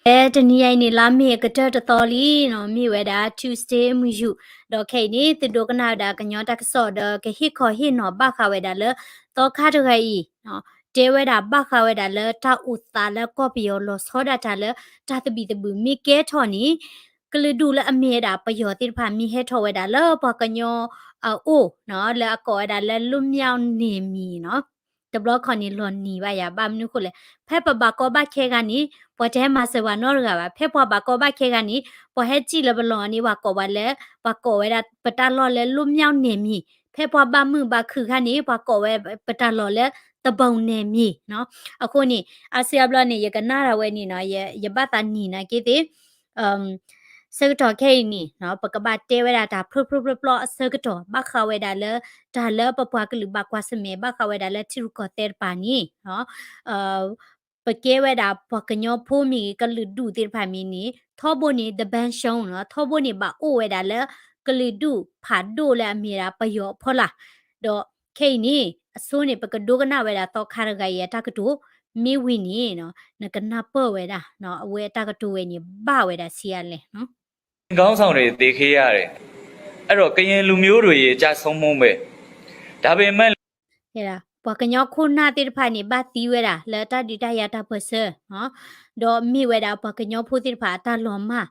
ဖဲတနံၤညါအံၤန့ၣ် လါမ့ၤအကတၢၢ်တသီလံနီၤ, မ့ၢ်ဝဲဒၣ် Tuesday မုၢ်ယူာ်, ဒီးခဲအံၤန့ၣ် သုဒိကနၣ်ဝဲဒၣ်ကညီတၢ်ကစီၣ်ဒီး ကဟ့ၣ်ခီဟ့ၣ်နီၤဘၣ်ဃးဝဲဒၣ်လၢ သီခါတဂၤအံၤ တဲဝဲဒၣ်ဘၣ်ဃးဝဲဒၣ်လၢတၢ်အိၣ်သးလၢကီၢ်ပယီၤလီၤဆီဒၣ်တၢ်လၢ တၢ်သဘံၣ်သဘုၣ်မ့ၢ်ကဲထီၣ်န့ၣ် ကလုာ်ဒူၣ်လၢအမ့ၢ်ဝဲဒၣ်ပယီၤသ့ၣ်တဖၣ်မ့ၢ်ဟဲထီၣ်ဝဲဒၣ်လၢပှၤကညီအအိၣ်နီၤ, လၢအကိးဝဲဒၣ်လၢ လွတ်မြောက်နယ်မြေ နီၤ, တဘျီခီန့ၣ်လီၤနံၤဘၣ်ယၤ, ဘၣ်မနုၤဃိလဲၣ်, ဖဲပဘၣ်ကီဘၣ်ခဲဂၤန့ၣ် ပှၤတဟဲမၤစၢၤပှၤနီတဂၤဘၣ်, ဖဲပှၤဘၣ်ကီဘၣ်ခဲဂၤန့ၣ် ပှၤဟဲစံၣ်လၢပလီၢ်န့ၣ် ပှၤကိးပှၤလၢ ပှၤကိးဝဲဒၣ်ပတၢ်လီၢ်လၢ လွတ်မြောက်နယ်မြေ, ဖဲပှၤဘၣ်မုာ်ဘၣ်ခုၣ်ခါန့ၣ် ပှၤကိးဝဲပတၢ်လီၢ်လၢ သဘုံနယ်မြေ နီၤ. အဃိန့ၣ် အါစုအါဘျီန့ၣ် ယကနၣ်ဒၣ်ဝဲန့ၣ်နီၤ, ယ ယဘၣ်သးနံၤနာ်က့သ့ၣ် ဆၢကတီၢ်ခဲအံၤန့ၣ် ပကဘၣ်တဲဝဲဒၣ်တၢ်ဖျိဖျိဖျိဖျိအဆၢကတီၢ် ဘၣ်ဃးဝဲဒၣ်လၢ တၢ်လၢပပှၤကလုာ်ဘၣ်ကွၢ်ဆၢၣ်မဲာ် ဘၣ်ဃးဝဲဒၣ်လၢထံရူၢ်ကီၢ်သဲးတပၤန့ၣ် ပကဲဝဲဒၣ်ပှၤကညီဖိမ့ၢ်ဂ့ၤ ကလုာ်ဒူၣ်သ့ၣ်တဖၣ်မ့ၢ်ဂ့ၤန့ၣ် ထီဘိန့ၣ် တဘၣ်ရှုံးနီၤ, ထီဘိန့ၣ် ဘၣ်အိၣ်ဝဲဒၣ်လၢ ကလုာ်ဒူၣ်ဖးဒိၣ်လၢအမ့ၢ်ဝဲဒၣ်ပယီၤအဖီလာ်, ဒီးခဲအံၤန့ၣ် အဆိန့ၣ် ပကဒိကနၣ်ဝဲဒၣ်သီခါတဂၤအံၤအတၢ်ကတိၤ မ့ၢ်ဝံၤန့ၣ် နကနၢ်ပၢၢ်ဝဲဒၣ် အဝဲအတၢ်ကတိၤဝဲန့ၣ် ဘၣ်ဝဲဒၣ်ဆံးအါလဲၣ် ခေါင်းဆောင်တွေသေခဲ့ရတယ်. အဲ့တော့ကရင်လူမျိုးတွေရဲ့ကျဆုံးမှုပဲ. ဒါပေမဲ့ ပှၤကညီခိၣ်နၢ်သ့ၣ်တဖၣ်န့ၣ် ဘၣ်သံဝဲဒၣ်လၢတၢ်ဒုးတၢ်ယၤတၢ်ပၢၢ်ဆၢ, ဒီးမ့ၢ်ဝဲဒၣ်ပှၤကညီဖိသ့ၣ်တဖၣ်အတၢ်လီၤမၢ်,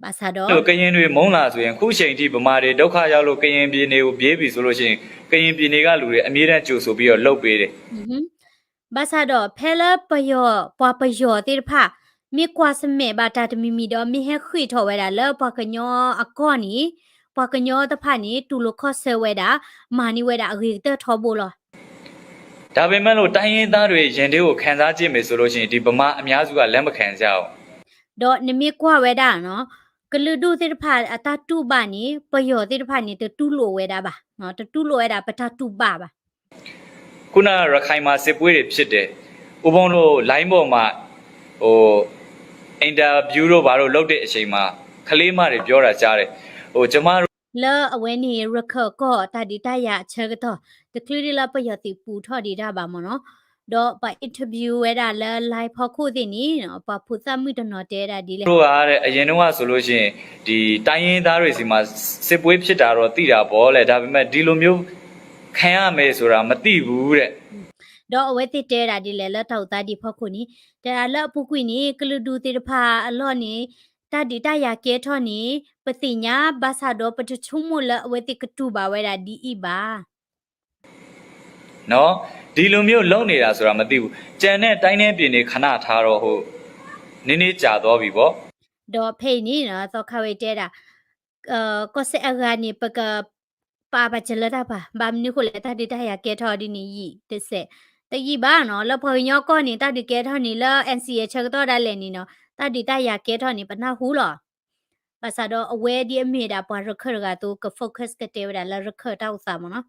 ဘၣ်ဆၣ်ဒီး ကရင်တွေမုန်းလာဆိုရင် အခုချိန်ထိဗမာတွေဒုက္ခရောက်လို့ကရင်ပြည်နယ်ကိုပြေးပြီဆိုလို့ရှိရင် ကရင်ပြည်နယ်ကလူတွေအမြဲတမ်းကြိုဆိုပြီးတော့လုပ်ပေးတယ်. ဘၣ်ဆၣ်ဒီး ဖဲလၢပယီၤ ပှၤပယီၤသ့ၣ်တဖၣ် မ့ၢ်ကွၢ်ဆၢၣ်မဲာ်ဘၣ်တၢ်တမံၤမံၤဒီး မ့ၢ်ဟဲဃ့ၢ်ထီၣ်ဝဲဒၣ်လၢပှၤကညီအကီၢ်န့ၣ် ပှၤကညီတဖၣ်န့ၣ် တူၢ်လိာ်ခီၣ်ဆၢဝဲဒၣ် မၤန့ၢ်ဝဲဒၣ်အဂ့ၤကတၢၢ်ထီဘိလီၤ. ဒါပေမဲ့လို့တိုင်းရင်းသားတွေရင်ထဲကိုခံစားကြည့်မယ်ဆိုလို့ရှိရင်ဒီဗမာအများစုကလက်မခံကြဘူး. ဒီးနမ့ၢ်ကွၢ်ဝဲဒၣ်နီၤ ကလုာ်ဒူၣ်သ့ၣ်တဖၣ်အတၢ်တူၢ်ဘၣ်န့ၣ် ပယီၤသ့ၣ်တဖၣ်န့ၣ် တတူၢ်လိာ်ဝဲဒၣ်ဘၣ်, တတူၢ်လိာ်ဝဲဒၣ်ပတၢ်တူၢ်ဘၣ်ဘၣ်. ခုနကရခိုင်မှာစစ်ပွဲတွေဖြစ်တယ်. ဦးဘုန်းတို့လိုင်းပေါ်မှာဟို interview တို့ဘာတို့လုပ်တဲ့အချိန်မှာကလေးမတွေပြောတာကြားတယ်. ဟိုကျမတို့ လၢအဝဲန့ၣ် ရခၢၣ်ကီၢ်တၢ်ဒုးတၢ်ယၤအဆၢကတီၢ် တချုးဒံးလၢပယီၤသုးပူၤထီၣ်ဒံးတၢ်ဘၣ်မ့ၢ်နီၤ, ဒီးပှၤ interview ဝဲဒၣ်လၢ live ဖီခိၣ်သ့ၣ်န့ၣ် ပှၤဖိသၣ်မုၣ်တနီၤတဲဝဲဒၣ်ဒ်လဲၣ်, တို့ကတဲ့ အရင်တုန်းကဆိုလို့ရှိရင်ဒီတိုင်းရင်းသားတွေဆီမှာစစ်ပွဲဖြစ်တာတော့သိတာပေါ့လေ, ဒါပေမဲ့ဒီလိုမျိုးခံရမယ်ဆိုတာမသိဘူးတဲ့. ဒီးအဝဲသ့ၣ်တဲဝဲဒၣ်ဒ်လဲၣ်လၢတၢ်အိၣ်သးဒံးဖီခိၣ်န့ၣ် တဲဒၣ်လၢအပူၤကွံာ်န့ၣ် ကလုာ်ဒူၣ်သ့ၣ်တဖၣ်အလီၢ်န့ၣ် တၢ်ဒုးတၢ်ယၤကဲထီၣ်န့ၣ် ပသ့ၣ်ညါ ဘၣ်ဆၣ်ဒီးပတဆိကမိၣ်လၢအဝဲသ့ၣ်ကတူၢ်ဘၣ်ဝဲဒၣ်ဒ်အံၤဘၣ်. နော်, ဒီလိုမျိုးလုပ်နေတာဆိုတာမသိဘူး. ကျန်တဲ့တိုင်းနဲ့ပြည်နယ်ခဏထားတော့ဟို နည်းနည်းကြာသွားပြီပေါ့. ဒီးဖဲအံၤန့ၣ် သီခါဝဲတဲဒၣ် ကီၢ်စဲၣ်အဂၤန့ၣ် ပက ပာ်ပာ်စၢၤလၢတၢ်ပၤ ဘၣ်မနုၤဃိလဲၣ် တၢ်ဒုးတၢ်ယၤကဲထီၣ်ဒ်န့ၣ် ယံာ်တစဲး တယံာ်ဘၣ်နီၤ, လၢပှၤကညီကီၢ်န့ၣ် တၢ်ဒုးကဲထီၣ်န့ၣ် လၢ NCA ဆၢကတီၢ်ဒၣ်လဲာ်န့ၣ်နီၤ, တၢ်ဒုးတၢ်ယၤကဲထီၣ်န့ၣ် ပနၢ်ဟူလီၤ. ဘၣ်ဆၣ်ဒီးအဝဲဒ်အမ့ၢ်ဒၣ်ပှၤရခၢၣ်တဂၤအသိး က focus ကတဲဝဲဒၣ်လၢရခၢၣ်တၢ်အိၣ်သးမ့ၢ်နီၤ.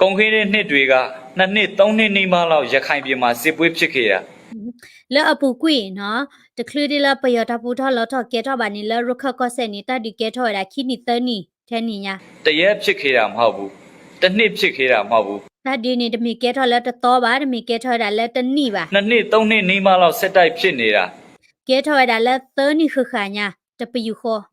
ကုန်ခဲ့တဲ့နှစ်တွေက နှစ်နှစ်သုံးနှစ်နီးပါးလောက်ရခိုင်ပြည်မှာစစ်ပွဲဖြစ်ခဲ့တာ. လၢအပူၤကွံာ်နီၤ, တချုးဒံးလၢပယီၤတၢ်ပူထီၣ်လီၤထီၣ်ကဲထီၣ်ဘၣ်န့ၣ် လၢရခၢၣ်ကီၢ်စဲၣ်န့ၣ် တၢ်ဒုးကဲထီၣ်ဝဲဒၣ်ခံနံၣ်သၢနံၣ်ထဲန့ၣ်ညါ. တစ်ရက်ဖြစ်ခဲ့တာမဟုတ်ဘူး, တစ်နှစ်ဖြစ်ခဲ့တာမဟုတ်ဘူး. တၢ်ဒုးန့ၣ် တမ့ၢ်ကဲထီၣ်လၢတသီဘၣ်, တမ့ၢ်ကဲထီၣ်ဝဲဒၣ်လၢတနံၣ်ဘၣ်. နှစ်နှစ်သုံးနှစ်နီးပါးလောက်ဆက်တိုက်ဖြစ်နေတာ. ကဲထီၣ်ဝဲဒၣ်လၢသၢနံၣ်ဃၣ်ဃၣ်ညါ တပယူာ်ဃီ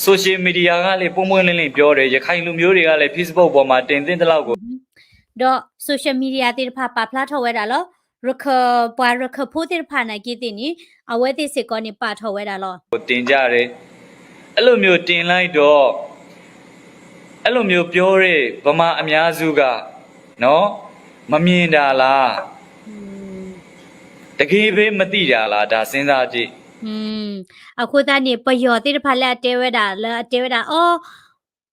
social media ကလည်းပွင့်ပွင့်လင်းလင်းပြောတယ်, ရခိုင်လူမျိုးတွေကလည်း Facebook ပေါ်မှာတင်သင့်သလောက်ကို ဒီး social media သ့ၣ်တဖၣ်ပာ်ဖျါထီၣ်ဝဲဒၣ်လီၤ. ရခၢၣ် ပှၤရခၢၣ်ဖိသ့ၣ်တဖၣ်နာ်က့သ့ၣ်န့ၣ် အဝဲသ့ၣ်စ့ၢ်ကီးန့ၣ် ပာ်ထီၣ်ဝဲဒၣ်လီၤ. တင်ကြတယ်, အဲ့လိုမျိုးတင်လိုက်တော့ အဲ့လိုမျိုးပြောတဲ့ဗမာအများစုက နော်, မမြင်တာလား, တကယ်ပဲမသိတာလား, ဒါစဉ်းစားကြည့်. အဃိသတးန့ၣ် ပယီၤသ့ၣ်တဖၣ်လၢအတဲဝဲဒၣ် လၢအတဲဝဲဒၣ် အိ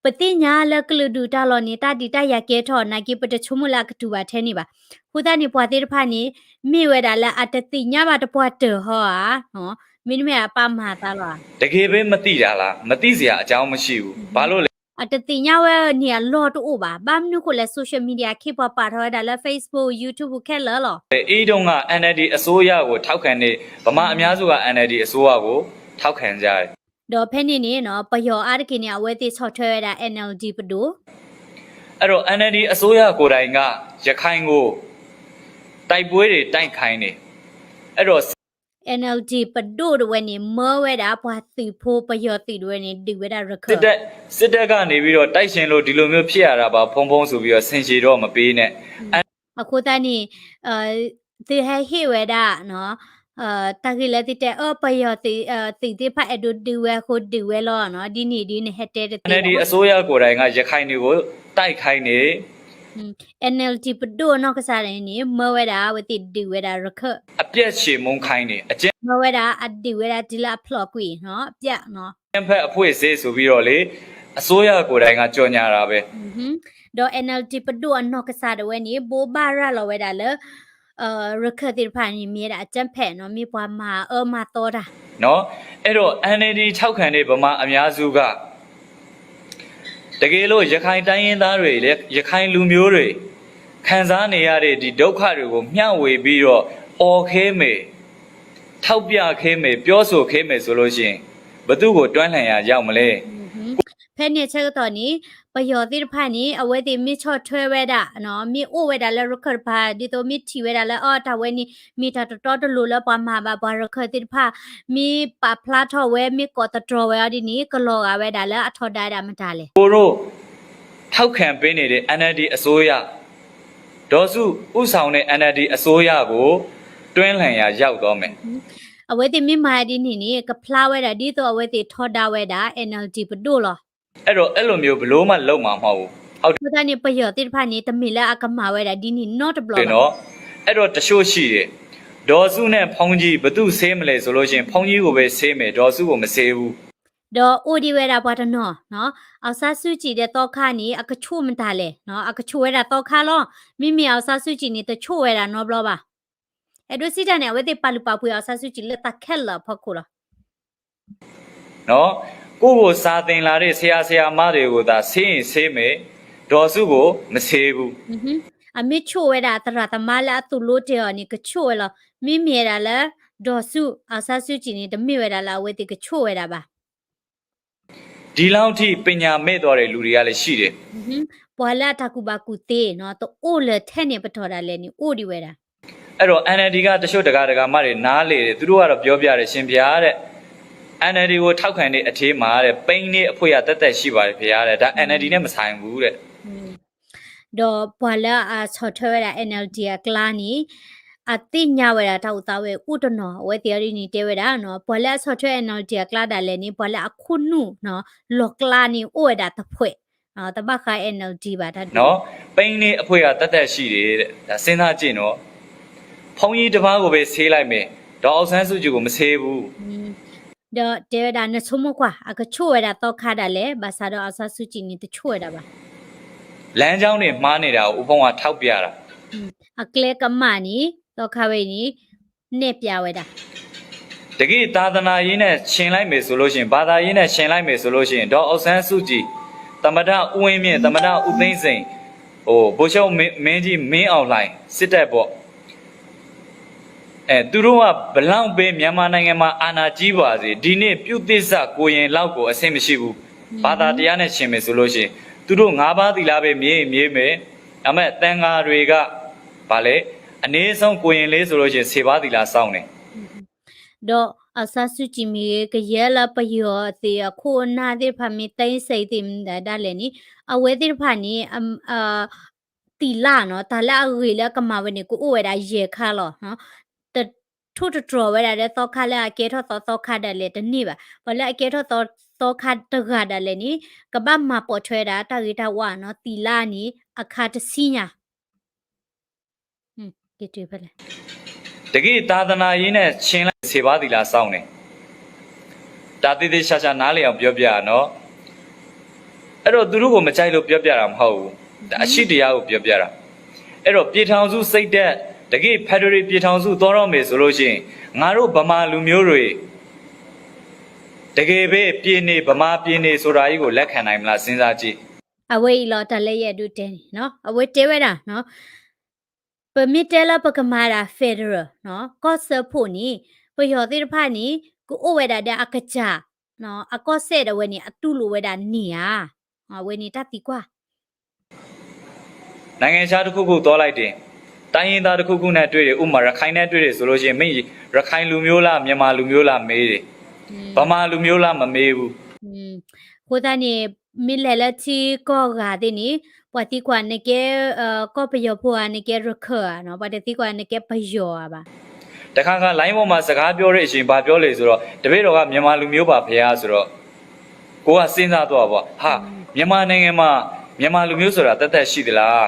ပသ့ၣ်ညါလၢကလုာ်ဒူၣ်တၢ်လီၢ်န့ၣ် တၢ်ဒုးတၢ်ယၤကဲထီၣ်နာ်က့ ပတဆိကမိၣ်လၢအကတူၢ်ဘၣ်ထဲန့ၣ်ဘၣ်. အဃိသတးန့ၣ် ပှၤသ့ၣ်တဖၣ်န့ၣ် မ့ၢ်ဝဲဒၣ်လၢအတသ့ၣ်ညါဘၣ်တပှၤတၢၢ်ဟီဧါ, မ့တမ့ၢ်အပာ်မၤအသးလီၤဧါ. တကယ်ပဲမသိတာလား, မသိစရာအကြောင်းမရှိဘူး, ဘာလို့လဲ. အတသ့ၣ်ညါဝဲန့ၣ်အလီၢ်တအိၣ်ဘၣ်. ဘၣ်မနုၤဃိလဲၣ် social media ခ့ပှၤပာ်ထီၣ်ဝဲဒၣ်လၢ Facebook, YouTube ခဲလၢာ်လီၤ. အံတုန်းက NLD အစိုးရကိုထောက်ခံနေ, ဗမာအများစုက NLD အစိုးရကိုထောက်ခံကြတယ်. ဒီးဖဲန့ၣ်န့ၣ် ပယီၤအါတက့ၢ်န့ၣ် အဝဲသ့ၣ်ဆီၣ်ထွဲဝဲဒၣ် NLD ပဒိၣ်. အဲ့တော့ NLD အစိုးရကိုယ်တိုင်က ရခိုင်ကို တိုက်ပွဲတွေတိုက်ခိုင်းနေ, အဲ့တော့ NLD ပဒိၣ်တဝဲန့ၣ် မၢဝဲဒၣ်ပှၤသုးဖိပယီၤသုးတဝဲန့ၣ် ဒုးဝဲဒၣ်ရခၢၣ် စစ်တပ်ကနေပြီးတော့ တိုက်ချင်လို့ ဒီလိုမျိုးဖြစ်ရတာပါ ဖုန်းဖုန်းဆိုပြီးတော့ ဆင်ခြေတော့မပေးနဲ့ အဃိသတးန့ၣ် သုဟဲဟ့ၣ်ဝဲဒၣ် တၢ်ဂ့ၢ်လၢသုတဲအၢ ပယီၤသုးသ့ၣ်တဖၣ်အဲၣ်ဒိးဒုးဝဲအဃိဒုးဝဲလီၤနီၤ ဒ်န့ၣ်ဒ်နဟဲတဲတသ့ အစိုးရကိုယ်တိုင်က ရခိုင်တွေကို တိုက်ခိုက်နေ NLD ပဒိၣ်အနီၢ်ကစၢ်န့ၣ် မၢဝဲဒၣ်အဝဲသ့ၣ်ဒုးဝဲဒၣ်ရခၢၣ် အပြတ်ချေမှုန်းခိုင်းနေ အကြမ်း မၢဝဲဒၣ်အဒုးဝဲဒၣ်တုၤလၢအဖျိးကွံာ်နီၤ အပြတ်နီၤ အကြမ်းဖက်အဖွဲ့အစည်းဆိုပြီးတော့လေ အစိုးရကိုယ်တိုင်က ကြေညာတာပဲ ဒီး NLD ပဒိၣ်အနီၢ်ကစၢ်ဒၣ်ဝဲန့ၣ် ဘိးဘၣ်ရၤလီၤဝဲဒၣ်လၢ ရခၢၣ်သ့ၣ်တဖၣ်န့ၣ် မ့ၢ်ဝဲဒၣ်အကြမ်းဖက်နီၤ မ့ၢ်ပှၤမၤအၢမၤသီတၢ် နော် အဲ့တော့ NLD ထောက်ခံတဲ့ ဗမာအများစုက တကယ်လို့ ရခိုင်တိုင်းရင်းသားတွေ ရခိုင်လူမျိုးတွေ ခံစားနေရတဲ့ ဒီဒုက္ခတွေကို မျှဝေပြီးတော့ အော်ခဲမယ် ထောက်ပြခဲမယ် ပြောဆိုခဲမယ်ဆိုလို့ရှိရင် ဘယ်သူ့ကို တွန်းလှန်ရာရောက်မလဲ ဖဲန့ၣ်အဆၢကတီၢ်န့ၣ် ပယီၤသ့ၣ်တဖၣ်န့ၣ် အဝဲသ့ၣ်မ့ၢ်ဆီၣ်ထွဲဝဲဒၣ် မ့ၢ်အိၣ်ဝဲဒၣ်လၢရခၢၣ်တဖၣ် ဒ်သိးမ့ၢ်ထံၣ်ဝဲဒၣ်လၢအီၤတၢ်ဝဲန့ၣ် မ့ၢ်တၢ်တတီတလိၤလၢပှၤမၤဘၣ်ပှၤရခၢၣ်သ့ၣ်တဖၣ် မ့ၢ်ပာ်ဖျါထီၣ်ဝဲ မ့ၢ်ကိးသတြီၤဝဲအီၤဒ်န့ၣ် ကလီၤဂာ်ဝဲဒၣ်လၢအထီဒါဝဲဒၣ်မတၤလဲၣ် ကိုတို့ ထောက်ခံပေးနေတဲ့ NLD အစိုးရ ဒေါ်စုဦးဆောင်တဲ့ NLD အစိုးရကို တွန်းလှန်ရာရောက်သွားမယ် အဝဲသ့ၣ်မ့ၢ်မၤဒ်န့ၣ်န့ၣ် ကဖျါဝဲဒၣ်ဒ်သိးအဝဲသ့ၣ်ထီဒါဝဲဒၣ် NLD ပဒိၣ်လီၤ အဲ့တော့ အဲ့လိုမျိုး ဘယ်လိုမှ လုပ်မှာမဟုတ်ဘူး ဟုတ် အဃိသတးန့ၣ် ပယီၤသ့ၣ်တဖၣ်န့ၣ် တမ့ၢ်လၢအကမၤဝဲဒၣ်ဒ်န့ၣ်နီတဘျီဘၣ် နော် အဲ့တော့ တချို့ရှိတယ် ဒေါ်စုနဲ့ ဘုန်းကြီး ဘယ်သူ့ကို ဆဲမလဲဆိုလို့ရှိရင် ဘုန်းကြီးကိုပဲ ဆဲမယ် ဒေါ်စုကို မဆဲဘူး ဒီးအိၣ်ဒံးဝဲဒၣ်ပှၤတနီၤ အောင်ဆန်းစုကြည်ဒီးသီခါန့ၣ် အကဆိၣ်မတၤလဲၣ် အကဆိၣ်ဝဲဒၣ်သီခါလီၤ မ့မ့ၢ် အောင်ဆန်းစုကြည် န့ၣ် တဆိၣ်ဝဲဒၣ်နီတဘျီဘၣ် အဲၣ်ဒိးစံးတၢ်န့ၣ် အဝဲသ့ၣ်ပာ်လုၢ်ပာ်ပှ့ၤ အောင်ဆန်းစုကြည် လၢတၢ်ခဲလၢာ်အဖီခိၣ်လီၤ နော် ကိုယ့်ကိုစာသင်လာတဲ့ ဆရာဆရာမတွေကိုသာ ဆဲရင်ဆဲမယ် ဒေါ်စုကို မဆဲဘူး အမ့ၢ်ဆိၣ်ဝဲဒၣ်သရၣ်သမါလၢအသိၣ်လိတ့ၢ်အီၤန့ၣ် ကဆိၣ်ဝဲလီၤ မ့မ့ၢ်ဝဲဒၣ်လၢ ဒေါ်စု အောင်ဆန်းစုကြည် န့ၣ် တမ့ၢ်ဝဲဒၣ်လၢအဝဲသ့ၣ်ကဆိၣ်ဝဲဒၣ်ဘၣ် ဒီလောက်ထိ ပညာမဲ့သွားတဲ့လူတွေကလည်းရှိတယ် ပှၤလၢအတၢ်ကူၣ်ဘၣ်ကူၣ်သ့နီၤ တအိၣ်လၢထဲန့ၣ်ပတီၢ်ဒၣ်လဲာ်န့ၣ် အိၣ်ဒံးဝဲဒၣ် အဲ့တော့ NLD က တချို့တဂၤတဂၤမးတွေ နားလည်တယ် သူတို့ကတော့ ပြောပြတယ် ရှင်ဘုရားတဲ့ NLD ကို ထောက်ခံတဲ့အထဲမှာတဲ့ ပိန်းတဲ့အဖွဲ့က သက်သက်ရှိပါတယ် ဘုရားတဲ့ ဒါ NLD နဲ့ မဆိုင်ဘူးတဲ့ ဒီးပှၤလၢအဆီၣ်ထွဲဝဲဒၣ် NLD အကျါန့ၣ် အသ့ၣ်ညါဝဲဒၣ်တၢ်အိၣ်သးဝဲအိၣ်တနီၤ အဝဲသ့ၣ်အီၤဒ်န့ၣ်တဲဝဲဒၣ်နီၤ ပှၤလၢအဆီၣ်ထွဲ NLD အကျါဒၣ်လဲာ်န့ၣ် ပှၤလၢအခိၣ်နူာ်နီၤ လီၢ်ကျါန့ၣ် အိၣ်ဝဲဒၣ်တဖှဲး တဘၣ်ဃး NLD ဘၣ်တၢ် ပိန်းတဲ့အဖွဲ့က သက်သက်ရှိတယ်တဲ့ ဒါ စဉ်းစားကြည့်နော် ဘုန်းကြီးတစ်ပါးကိုပဲ ဆဲလိုက်မယ် ဒေါ်အောင်ဆန်းစုကြည်ကို မဆဲဘူး ဒီးတဲဝဲဒၣ် နဆိကမိၣ်ကွၢ် အကဆိၣ်ဝဲဒၣ်သီခါဒၣ်လဲာ် ဘၣ်ဆၣ်ဒီး အောင်ဆန်းစုကြည် န့ၣ် တဆိၣ်ဝဲဒၣ်ဘၣ် လမ်းကြောင်းတွေမှားနေတာကို ဦးဖုန်းက ထောက်ပြတာ အကျဲကမၣ်န့ၣ် သီခါဝဲအံၤန့ၣ် နဲၣ်ပျးဝဲဒၣ် တကယ့်သာသနာရေးနဲ့ ယှဉ်လိုက်မယ်ဆိုလို့ရှိရင် ဘာသာရေးနဲ့ ယှဉ်လိုက်မယ်ဆိုလို့ရှိရင် ဒေါ်အောင်ဆန်းစုကြည် သမ္မတဦးဝင်းမြင့် သမ္မတဦးသိန်းစိန် ဟို ဗိုလ်ချုပ်မင်းကြီး မင်းအောင်လှိုင် စစ်တပ်ပေါ့ အဲ သူတို့က ဘယ်လောက်ပဲ မြန်မာနိုင်ငံမှာ အာဏာကြီးပါစေ ဒီနေ့ ပြုသစ္စာကိုယ်ရင်လောက်ကို အဆင်မရှိဘူး ဘာသာတရားနဲ့ ယှဉ်မယ်ဆိုလို့ရှိရင် သူတို့ ငါးပါးသီလပဲ မြဲမြဲမယ် ဒါပေမဲ့ သံဃာတွေက ဘာလဲ အနည်းဆုံး ကိုယ်ရင်လေးဆိုလို့ရှိရင် ဆယ်ပါးသီလစောင့်နေ ဒီး အောင်ဆန်းစုကြည် မ့ၢ်ဂ့ၤ ကယဲၢ်လၢပယီၤအသုး အခိၣ်အနၢ်သ့ၣ်တဖၣ် မ့ၢ်သိမ်းဆည်းသ့ၣ်မတၤဒၣ်လဲာ်န့ၣ် အဝဲသ့ၣ်တဖၣ်န့ၣ် သီလနီၤ တၢ်လၢအဂ့ၤလၢအကမၤဝဲန့ၣ် ကအိၣ်ဝဲဒၣ်ယဲၢ်ခါလီၤ. တထိၣ်တတြီၤဝဲဒၣ်ဒီးသီခါလၢအကဲထီၣ်သီသီခါဒၣ်လဲာ်တန့ၢ်ဘၣ်. ပှၤလၢအကဲထီၣ်သီသီခါတဂၤဒၣ်လဲာ်န့ၣ် ကဘၣ်မၤပိာ်ထွဲဝဲဒၣ်တၢ်ဂ့ၤတၢ်ဝါနီၤ သီလန့ၣ် အခါတဆံညါ တကယ့်သာသနာရေးနဲ့ ယှဉ်လိုက် ဆယ်ပါးသီလစောင့်နေ ဒါသေသေချာချာနားလည်အောင်ပြောပြရနော် အဲ့တော့သူတို့ကိုမကြိုက်လို့ပြောပြတာမဟုတ်ဘူးဒါအရှိတရားကိုပြောပြတာအဲ့တော့ပြည်ထောင်စုစိတ်ဓာတ်တကယ့်ဖက်ဒရယ်ပြည်ထောင်စုသွားတော့မယ်ဆိုလို့ရှိရင်ငါတို့ဗမာလူမျိုးတွေတကယ်ပဲပြည်နေဗမာပြည်နေဆိုတာကြီးကိုလက်ခံနိုင်မလားစဉ်းစားကြည့် အဝဲအံၤလီၤတၢ်လၢယအဲၣ်ဒိးတဲန့ၣ် အဝဲတဲဝဲဒၣ် ပမ့ၢ်တဲလၢပကမၤဒၣ် federal ကီၢ်စၢဖှိၣ်န့ၣ် ပယီၤသ့ၣ်တဖၣ်န့ၣ် ကအိၣ်ဝဲဒၣ်ဒီးအကစၢ် အကီၢ်စဲၣ်ဒၣ်ဝဲန့ၣ် အတူၢ်လိာ်ဝဲဒၣ်န့ၢ်ဧါ. အဝဲန့ၣ်တၢ်သံကွၢ် နိုင်ငံခြားတစ်ခုခုသွားလိုက်တယ် တိုင်းရင်းသားတစ်ခုခုနဲ့တွေ့တယ် ဥပမာ ရခိုင်နဲ့တွေ့တယ်ဆိုလို့ရှိရင် မင်း ရခိုင်လူမျိုးလား မြန်မာလူမျိုးလား မေးတယ်။ ဗမာလူမျိုးလား မမေးဘူး။ အဃိသတးန့ၣ် မ့ၢ်လဲၤလၢထံကီၢ်ဂၤသ့ၣ်န့ၣ် ပှၤသံကွၢ်နကဲ ကီၢ်ပယီၤဖိဧါ နကဲရခၢၣ်ဧါနီၤ ပှၤတသံကွၢ်နကဲပယီၤဧါဘၣ်. တခါခါ လိုင်းပေါ်မှာ စကားပြောတဲ့အချိန် ဘာပြောလဲဆိုတော့ တပည့်တော်က မြန်မာလူမျိုးပါ ဘုရား ဆိုတော့ ကိုက စဉ်းစားသွားပေါ့ ဟာ မြန်မာနိုင်ငံမှာ မြန်မာလူမျိုးဆိုတာ သက်သက်ရှိသလား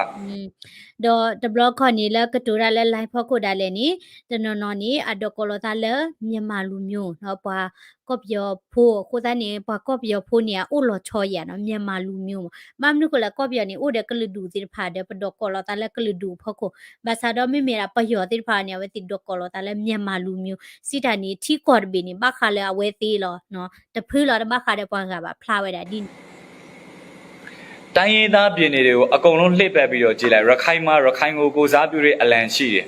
ဒီးတဘျီခီန့ၣ် လၢကတိၤတၢ်လၢ လိုင်း ဖီခိၣ်ဒၣ်လဲာ်န့ၣ် တနီၤနီၤန့ၣ် အဒိးကိးလီၤသးလၢ မြန်မာလူမျိုးနီၤ ပှၤကီၢ်ပယီၤဖိ အဃိသတးန့ၣ် ပှၤကီၢ်ပယီၤဖိန့ၣ် အအိၣ်လီၤဆီယၤနီၤ မြန်မာလူမျိုးမး ဘၣ်မနုၤဃိလဲၣ် ကီၢ်ပယီၤန့ၣ် အိၣ်ဒီးကလုာ်ဒူၣ်သ့ၣ်တဖၣ်ဒီး ပဒိးကိးလီၤသးလၢကလုာ်ဒူၣ်အဖီခိၣ် ဘၣ်ဆၣ်ဒီးမ့မ့ၢ်ဒၣ်ပယီၤသ့ၣ်တဖၣ်န့ၣ် အဝဲသ့ၣ်ဒိးကိးလီၤသးလၢ မြန်မာလူမျိုး စံးတၢ်န့ၣ် ထံကီၢ်တဘ့ၣ်န့ၣ် ဘၣ်ဃးလၢအဝဲသ့ၣ်လီၤ တဖုလီၤ တဘၣ်ဃးဒီးပှၤဂၤဘၣ် ဖျါဝဲဒၣ်ဒ်န့ၣ် တိုင်းရင်းသားပြည်နယ်တွေကို အကုန်လုံးလှည့်ပတ်ပြီးတော့ကြည့်လိုက် ရခိုင်မှာ ရခိုင်ကိုကိုယ်စားပြုတဲ့အလံရှိတယ်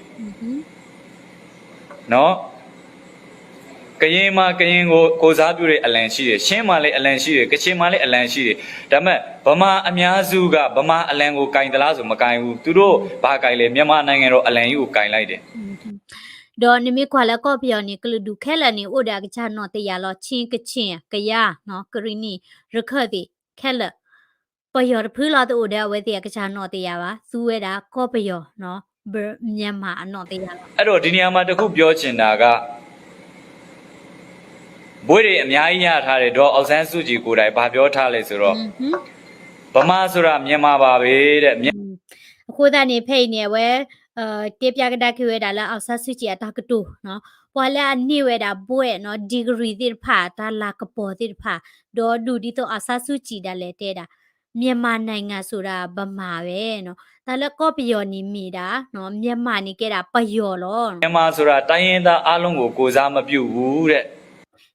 နော် ကရင်မှာ ကရင်ကိုကိုယ်စားပြုတဲ့အလံရှိတယ် ချင်းမှာလည်းအလံရှိတယ် ကချင်မှာလည်းအလံရှိတယ် ဒါပေမဲ့ဗမာအများစုကဗမာအလံကိုကိုင်သလားဆိုမကိုင်ဘူး သူတို့ဘာကိုင်လဲ မြန်မာနိုင်ငံတော်အလံကြီးကိုကိုင်လိုက်တယ် ဒီးနမ့ၢ်ကွၢ်လၢကီၢ်ပယီၤန့ၣ် ကလုာ်ဒူၣ်ခဲလၢာ်န့ၣ် အိၣ်ဒီးအကစၢ်နီၣ်တယၢ်လီၤ ချင်း ကချင် ကယၤ ကရံၣ်နံၣ် ရခၢၣ်သ့ၣ် ခဲလၢာ် ပယီၤတဖုလီၤတအိၣ်ဒီးအဝဲသ့ၣ်အကစၢ်နီၣ်တယၢ်ဘၣ် သူဝဲဒၣ်ကီၢ်ပယီၤ မြန်မာအနီၣ်တယၢ်လီၤ အဲ့တော့ဒီနေရာမှာတစ်ခုပြောချင်တာက ဘွဲ့တွေအများကြီးရထားတယ် ဒေါ်အောင်ဆန်းစုကြည်ကိုယ်တိုင်ဘာပြောထားလဲဆိုတော့ ဗမာဆိုတာမြန်မာပါပဲတဲ့ အဃိသတးန့ၣ် ဖဲအံၤန့ၣ် အဝဲ တဲပျးကဒါက့ၤဝဲဒၣ်လၢ အောင်ဆန်းစုကြည် အတၢ်ကတိၤနီၤ ပှၤလၢအန့ၢ်ဝဲဒၣ်ဘွဲ့နီၤ degree သ့ၣ်တဖၣ် တၢ်လၤကပီၤသ့ၣ်တဖၣ် ဒီးဒူၣ်ဒ်သိး အောင်ဆန်းစုကြည် ဒၣ်လဲာ်တဲဒၣ် မြန်မာနိုင်ငံဆိုတာဗမာပဲနီၤ တၢ်လၢကီၢ်ပယီၤန့ၣ်မ့ၢ်ဒၣ် မြန်မာန့ၣ်ကဲဒၣ်ပယီၤလီၤ မြန်မာဆိုတာတိုင်းရင်းသားအားလုံးကိုကိုယ်စားမပြုဘူးတဲ့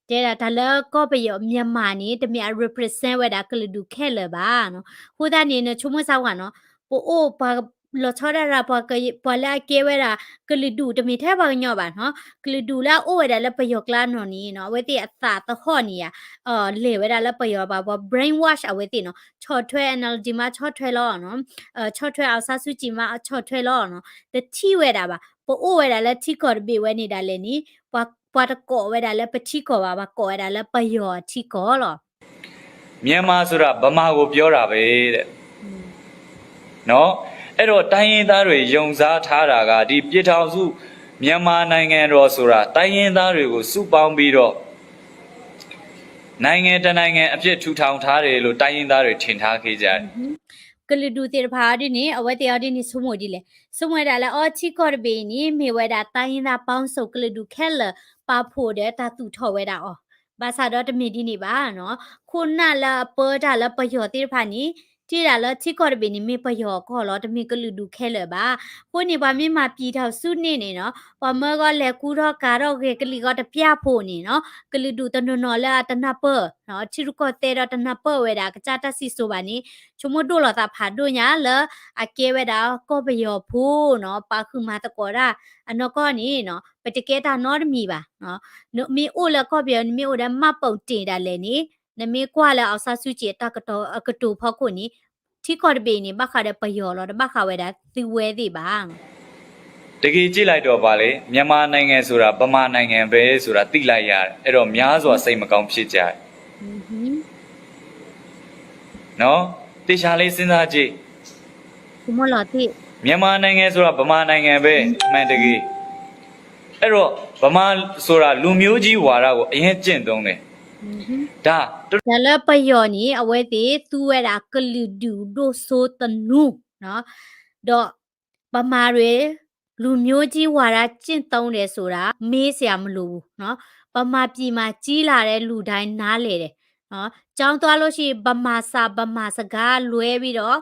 တဲဒၣ်တၢ်လၢကီၢ်ပယီၤ မြန်မာန့ၣ် တမ့ၢ်အ represent ဝဲဒၣ်ကလုာ်ဒူၣ်ခဲလၢာ်ဘၣ်နီၤ အဃိသတးန့ၣ် နဆိကမိၣ်စၢ်ဝဲနီၤ ပအိၣ်ပှၤလီၤဆီဒၣ်ရၤ ပှၤလၢအကဲဝဲဒၣ် ကလုာ်ဒူၣ်တမ့ၢ်ထဲပှၤကညီဘၣ်နီၤ ကလုာ်ဒူၣ်လၢအအိၣ်ဝဲဒၣ်လၢပယီၤကျါနီၤန့ၣ်နီၤ အဝဲသ့ၣ်အသးသဟီၣ်န့ၣ်ယါ လဲၤဝဲဒၣ်လၢပယီၤဘၣ် ပှၤ brainwash အဝဲသ့ၣ်နီၤ ဆီၣ်ထွဲ NLD မးဆီၣ်ထွဲလီၤနီၤ ဆီၣ်ထွဲ အောင်ဆန်းစုကြည် မးဆီၣ်ထွဲလီၤနီၤ တထံၣ်ဝဲဒၣ်ဘၣ် ပအိၣ်ဝဲဒၣ်လၢထံကီၢ်တဘ့ၣ်ဝဲန့ၣ်ဒၣ်လဲာ်န့ၣ် ပှၤတကိးဝဲဒၣ်လၢပထံကီၢ်ဘၣ် ပှၤကိးဝဲဒၣ်လၢပယီၤထံကီၢ်လီၤ မြန်မာဆိုတာ ဗမာကိုပြောတာပဲတဲ့ နော် အဲ့တော့တိုင်းရင်းသားတွေယုံစားထားတာကဒီပြည်ထောင်စုမြန်မာနိုင်ငံတော်ဆိုတာတိုင်းရင်းသားတွေကိုစုပေါင်းပြီးတော့နိုင်ငံတနိုင်ငံအဖြစ်ထူထောင်ထားတယ်လို့တိုင်းရင်းသားတွေထင်ထားခဲ့ကြတယ် ကလုာ်ဒူၣ်သ့ၣ်တဖၣ်အီၤဒ်န့ၣ် အဝဲသ့ၣ်အီၤဒ်န့ၣ် ဆိကမိၣ်ဒ်လဲၣ် ဆိကမိၣ်ဝဲဒၣ်လၢအီထံကီၢ်တဘ့ၣ်အံၤန့ၣ် မ့ၢ်ဝဲဒၣ် တိုင်းရင်းသားပေါင်းစုံ ကလုာ်ဒူၣ်ခဲလၢာ် ပာ်ဖှိၣ်ဒီးတၢ်သူၣ်ထီၣ်ဝဲဒၣ်အီၤ ဘၣ်ဆၣ်ဒီးတမ့ၢ်ဒ်န့ၣ်ဘၣ်နီၤ ခိၣ်နၢ်လၢအပၢတၢ်လၢပယီၤသ့ၣ်တဖၣ်န့ၣ် ထံၣ်ဒၣ်လၢထံကီၢ်တဘ့ၣ်န့ၣ် မ့ၢ်ပယီၤအကီၢ်လီၤ တမ့ၢ်ကလုာ်ဒူၣ်ခဲလၢာ်ဘၣ် အဃိန့ၣ် ပှၤမ့ၢ်မၤပျံၤတၢ်စုန့ၣ်န့ၣ်နီၤ ပှၤမၢကီလဲၤကူထီၣ်ကၤထီၣ်ဂဲၤကလံၤကီတပျၢ်ဖိန့ၣ်နီၤ ကလုာ်ဒူၣ်တနီၤနီၤလၢအတနၢ်ပၢၢ် ထံရူၢ်ကီၢ်သဲးဒီးတနၢ်ပၢၢ်ဝဲဒၣ် ကစၢ်တၢ်စံၣ်စိၤဘၣ်န့ၣ် ဆိကမိၣ်ဒိၣ်လီၤသးဖးဒိၣ်ညါလၢ အကဲဝဲဒၣ်ကီၢ်ပယီၤဖိနီၤ ပာ်ဃုာ်မၤသကိးတၢ် အနီၢ်ကီၢ်န့ၣ်နီၤ ပတကဲတၢ်နီတမံၤဘၣ် နမ့ၢ်အိၣ်လၢကီၢ်ပယီၤ နမ့ၢ်အိၣ်ဒီးမှတ်ပုံတင်ဒၣ်လဲာ်န့ၣ် နမ့ၢ်ကွၢ်လၢ အောင်ဆန်းစုကြည် အတၢ်ကတိၤဖီခိၣ်န့ၣ် ထံကီၢ်တဘ့ၣ်အံၤန့ၣ် ဘၣ်ဃးဒီးပယီၤလီၤ တဘၣ်ဃးဝဲဒၣ်သုဝဲသ့ၣ်ဘၣ် တကယ်ကြည့်လိုက်တော့ပါလေ မြန်မာနိုင်ငံဆိုတာဗမာနိုင်ငံပဲဆိုတာသိလိုက်ရတယ်အဲ့တော့များစွာစိတ်မကောင်းဖြစ်ကြတယ်နော်သေချာလေးစဉ်းစားကြည့်မြန်မာနိုင်ငံဆိုတာဗမာနိုင်ငံပဲအမှန်တကယ်အဲ့တော့ဗမာဆိုတာလူမျိုးကြီးဝါဒကျင့်သုံးတယ်ဆိုတာသိလိုက်ရတယ်အဲ့တော့များစွာစိတ်မကောင်းဖြစ်ကြတယ် တၢ်လၢပယီၤန့ၣ် အဝဲသ့ၣ်သူဝဲဒၣ်ကလုာ်ဒူၣ်ဒိၣ်စိတနူ ဒီး ဗမာတွေ လူမျိုးကြီးဝါဒကျင့်သုံးတယ်ဆိုတာ မေးစရာမလိုဘူးနော် ဗမာပြည်မှာကြီးလာတဲ့လူတိုင်းနားလည်တယ်နော် ကျောင်းသွားလို့ရှိရင်ဗမာစာဗမာစကားလွဲပြီးတော့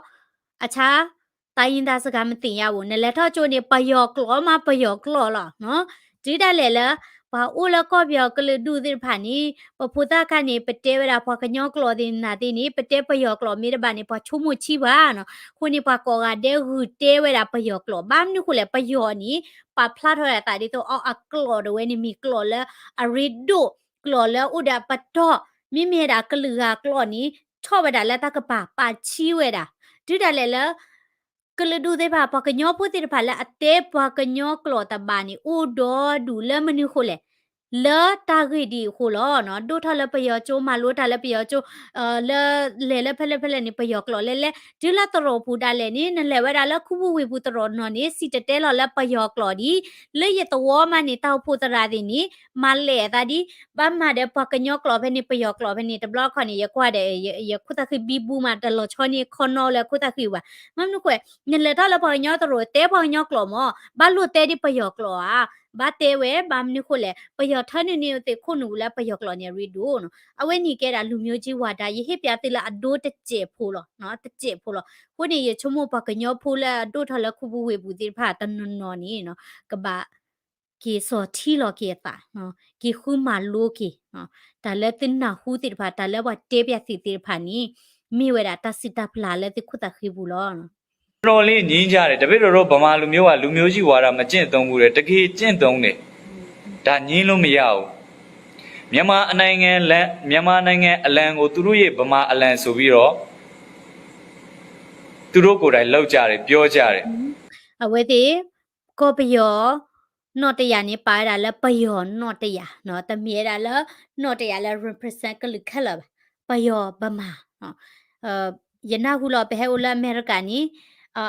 အခြားတိုင်းရင်းသားစကားမသင်ရဘူး နလဲၤထီၣ်ကၠိန့ၣ် ပယီၤကျိာ်မး ပယီၤကျိာ်လီၤနော် တုၤဒၣ်လဲာ်လၢ ပှၤအိၣ်လၢကီၢ်ပယီၤကလုာ်ဒူၣ်သ့ၣ်တဖၣ်န့ၣ် ပဖိသၣ်ခါန့ၣ် ပတဲဝဲဒၣ်ပှၤကညီကျိာ်သ့ၣ်နၤသ့ၣ်န့ၣ် ပတဲပယီၤကျိာ်မ့ၢ်တဘၣ်န့ၣ် ပှၤဆိကမိၣ်ဆံးပှၤနီၤ အဃိန့ၣ် ပှၤကိးဂၤဒဲးဂုာ်တဲဝဲဒၣ်ပယီၤကျိာ် ဘၣ်မနုၤဃိလဲၣ် ပယီၤန့ၣ် ပာ်ဖျါထီၣ်ဝဲဒၣ်သးဒ်သိး အီ အကျိာ်တဝဲန့ၣ်မ့ၢ်ကျိာ်လၢ အရ့ဒိၣ် ကျိာ်လၢအိၣ်ဒီးပတီၢ် မ့မ့ၢ်ဒၣ်ကလုာ်ဂၤကျိာ်န့ၣ် ထီၣ်ဝဲဒၣ်လၢတၢ်ကပၤ ပာ်ဆံးဝဲဒၣ် တုၤဒၣ်လဲာ်လၢ ကလုာ်ဒူၣ်သ့ၣ်တဖၣ် ပှၤကညီဖိသ့ၣ်တဖၣ်လၢအတဲပှၤကညီကျိာ်တဘးန့ၣ် အိၣ်ဒီဒူၣ်လၢမနုၤအဃိလဲၣ်, လၢတၢ်ဂ့ၢ်ဒ်အံၤအဃိလီၤ. ဒိၣ်ထီၣ်လၢပယီၤကၠိ မၤလိတၢ်လၢပယီၤကၠိ, လၢလဲၤလၢဖဲလဲၣ်ဖဲလဲၣ်န့ၣ် ပယီၤကျိာ်လဲၤလဲၤ, တုၤလၢသရိာ်ပူၤဒၣ်လဲာ်န့ၣ် နလဲၤဝဲဒၣ်လၢခူပူၤဝ့ၢ်ပူၤသရိာ်နီၢ်န့ၣ် စံၣ်တဲၤတဲလီၤလၢပယီၤကျိာ်ဒ်, လၢယသဝီမးန့ၣ် တၢ်အိၣ်ဖှိၣ်သရၣ်သ့ၣ်န့ၣ် မၤလဲၢ်အသးဒ် ဘၣ်မၤဒီးပှၤကညီကျိာ်ဖဲန့ၣ် ပယီၤကျိာ်ဖဲန့ၣ် တဘျီခီန့ၣ် ယကွၢ်ဒီး ယခိၣ်သၣ်ဃံဘံဘူမး တလီၤဆီန့ၣ် ခီနီလၢခိၣ်သၣ်ဃံဘၣ်. မ့မနုၤဃိ နလဲၤထီၣ်လၢပှၤကညီသရိာ် တဲပှၤကညီကျိာ်မး, ဘၣ်လိၣ်တဲဒ်ပယီၤကျိာ်ဧါ, ဘၣ်တဲဝဲ ဘၣ်မနုၤဃိလဲၣ်, ပယီၤထၢနုာ်န့ၢ်သ့ၣ်ခိၣ်နူာ်လၢပယီၤကျိာ်န့ၣ် အရ့ဒိၣ်နီၤ. အဝဲန့ၣ်ကဲဒၣ်လူမျိုးကြီးဝါဒ ယဟ့ၣ်ပျးသုလၢအဒိတစဲးဖိလီၤ, တစဲးဖိလီၤ. အဃိန့ၣ် ယဆိကမိၣ်ပှၤကညီဖိလၢအဒိၣ်ထီၣ်လၢခူပူၤဝ့ၢ်ပူၤသ့ၣ်တဖၣ်တနီၤနီၤန့ၣ် ကဘၣ် က့ၤစီၤထံလီၤက့ၤအသး, က့ၤဃုမၤလိက့ၤ, တၢ်လၢသုနၢ်ဟူသ့ၣ်တဖၣ် တၢ်လၢပှၤတဲပျးသုသ့ၣ်တဖၣ်န့ၣ် မ့ၢ်ဝဲဒၣ်တၢ်စံးတၢ်ပျၢ်လၢသုခိၣ်သၣ်ဃံပူၤလီၤ. တော်တော်လေးငြင်းကြတယ်။ တပည့်တော်တို့ဗမာလူမျိုးက လူမျိုးကြီးဝါဒမကျင့်သုံးဘူးတဲ့။ တကယ်ကျင့်သုံးတယ်။ ဒါငြင်းလို့မရဘူး။ မြန်မာအနိုင်ငံလမ်း၊ မြန်မာနိုင်ငံအလံကို သူတို့ရဲ့ဗမာအလံဆိုပြီးတော့ သူတို့ကိုယ်တိုင်လုပ်ကြတယ်၊ ပြောကြတယ်။ အဝဲသ့ၣ် ကီၢ်ပယီၤ နီၣ်တယၢ်န့ၣ် ပာ်ဝဲဒၣ်လၢပယီၤနီၣ်တယၢ်, တမ့ၢ်ဝဲဒၣ်လၢ နီၣ်တယၢ်လၢ represent ကလုာ်ခဲလၢာ်ဘၣ်, ပယီၤဗမာ. ယနၢ်ဟူလီၤ ပဟဲအိၣ်လၢအမဲရကၤန့ၣ်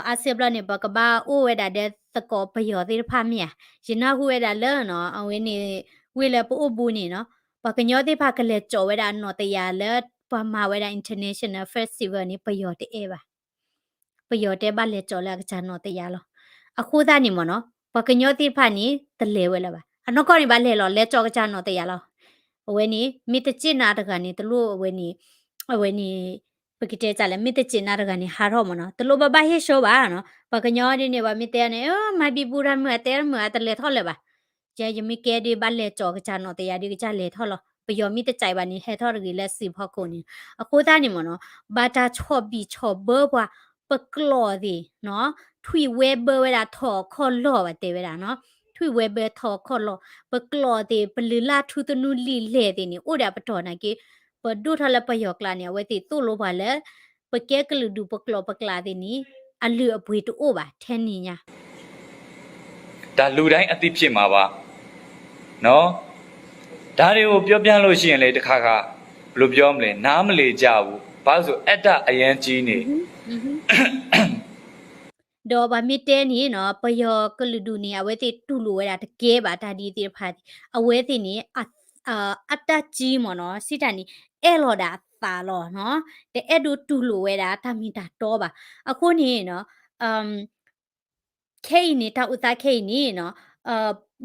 အါစုအါဘျီန့ၣ် ပကဘၣ်အိၣ်ဝဲဒၣ်ဒီးသကိးပယီၤသ့ၣ်တဖၣ်မ့ၢ်ဧါ. ယနၢ်ဟူဝဲဒၣ်လၢ အဝဲန့ၣ် ဝ့ၢ်လၢပအိၣ်ဘူးန့ၣ်နီၤ ပှၤကညီသ့ၣ်တဖၣ်ကလဲၤကၠီးဝဲဒၣ်နီၣ်တယၢ် လၢပှၤမၤဝဲဒၣ် international festival န့ၣ် ပယီၤတအဲၣ်ဘၣ်. ပယီၤတဲဘၣ်လဲၤကၠီးလၢအကစၢ်နီၣ်တယၢ်လီၤ. အဃိသတးန့ၣ်မ့ၢ်နီၤ ပှၤကညီသ့ၣ်တဖၣ်န့ၣ် တလဲၤဝဲလၢၤဘၣ်. အနီၢ်ကီၢ်န့ၣ် ဘၣ်လဲၤလီၤ လဲၤကၠီးကစၢ်နီၣ်တယၢ်လီၤ. အဝဲန့ၣ် မ့ၢ်တစ့ၣ်နၤတဂၤန့ၣ် တလိၣ်အဝဲန့ၣ် အဝဲန့ၣ် ပကတဲတၢ်လဲၣ် မ့ၢ်တစ့ၣ်နၤတဂၤန့ၣ် ဟးထီၣ်မ့ၢ်နီၤ တလိၣ်ဘၣ်ဘၣ်ဟ့ၣ်ဆှီဘၣ်နီၤ. ပှၤကညီဒ်န့ၣ် ပှၤမ့ၢ်တဲန့ၣ် မၤဘံဘူတၢ်မုာ် အတဲတမုာ် အတလဲၤထီၣ်လၢၤဘၣ်. ယဲယမ့ၢ်ကဲဒ်ဘၣ်လဲၤကၠီးကစၢ်နီၣ်တယၢ်ဒ်ကစၢ်လဲၤထီၣ်လီၤ. ပယီၤမ့ၢ်တစဲးဘၣ်န့ၣ် ဟဲထီၣ်တဂ့ၤလၢစံးဖီခိၣ်န့ၣ်. အဃိသတးန့ၣ်မ့ၢ်နီၤ ဘၣ်တၢ်ဆီၣ်ဘံၣ်ဆီၣ်ဘၢပှၤ ပကျိာ်သ့ၣ်နီၤ ထွံၣ်ဝဲဘၢဝဲဒၣ်ထီၣ်အခီၣ်လီၢ်ဘၣ်တဲဝဲဒၣ်နီၤ ထွံၣ်ဝဲဘၢထီၣ်အခီၣ်လီၢ် ပကျိာ်သ့ၣ် ပလုၢ်လၢ်ထူသနူလံာ်လဲၢ်သ့ၣ်န့ၣ် အိၣ်ဒီးပတီၢ်နာ်က့ ပဒိၣ်ထီၣ်လၢပယီၤကျါန့ၣ် အဝဲသ့ၣ်သိၣ်လိပှၤလၢ ပကဲကလုာ်ဒူၣ်ပကျိာ်ပကျါသ့ၣ်န့ၣ် အလုၢ်အပှ့ၤတအိၣ်ဘၣ်ထဲန့ၣ်ညါ ဒါလူတိုင်းအသိဖြစ်မှာပါနော်။ ဒါတွေကိုပြောပြလို့ရှိရင်လေတခါခါဘယ်လိုပြောမလဲ နားမလည်ကြဘူး ဘာလို့ဆိုအတ္တအရမ်းကြီးနေ ဒီးပှၤမ့ၢ်တဲန့ၣ်နီၤ ပယီၤကလုာ်ဒူၣ်န့ၣ် အဝဲသ့ၣ်တူၢ်လိာ်ဝဲဒၣ်တကဲဘၣ်တၢ်ဒ်သ့ၣ်တဖၣ် အဝဲသ့ၣ်န့ၣ် အတၢ်ကံမ့ၢ်နီၤ စံးတၢ်န့ၣ် အဲၣ်လီၤဒၣ်အသးလီၤနီၤ တအဲၣ်ဒိးတူၢ်လိာ်ဝဲဒၣ်တၢ်မ့ၢ်တၢ်တီဘၣ်. အဃိန့ၣ်နီၤ ခဲအံၤန့ၣ် တၢ်အိၣ်သးခဲအံၤန့ၣ်နီၤ